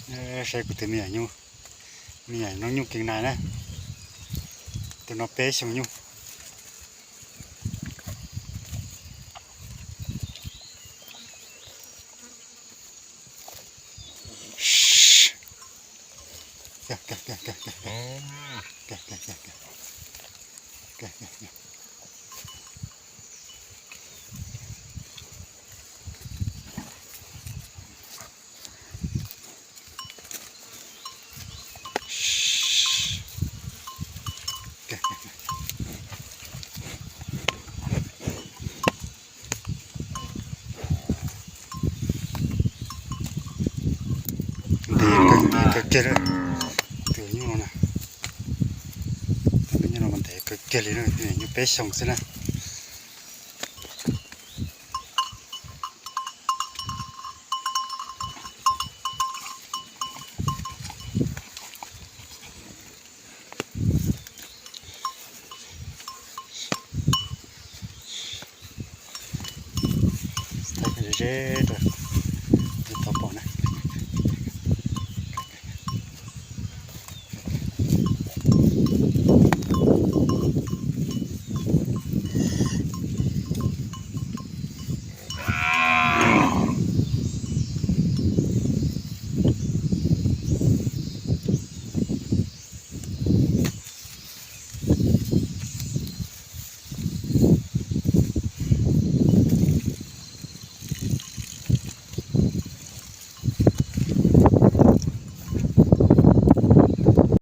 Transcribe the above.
Saib kuv tus me nyuam nyuj, me nyuam noob nyuj King Nai na, tus no peb xyoos nyuj. Ntev kawg kiag li, tus nyuj no na, tus nyuj no mas ntev kawg kiag li na, nyuj peb xyoos xwb na. Ze ze rau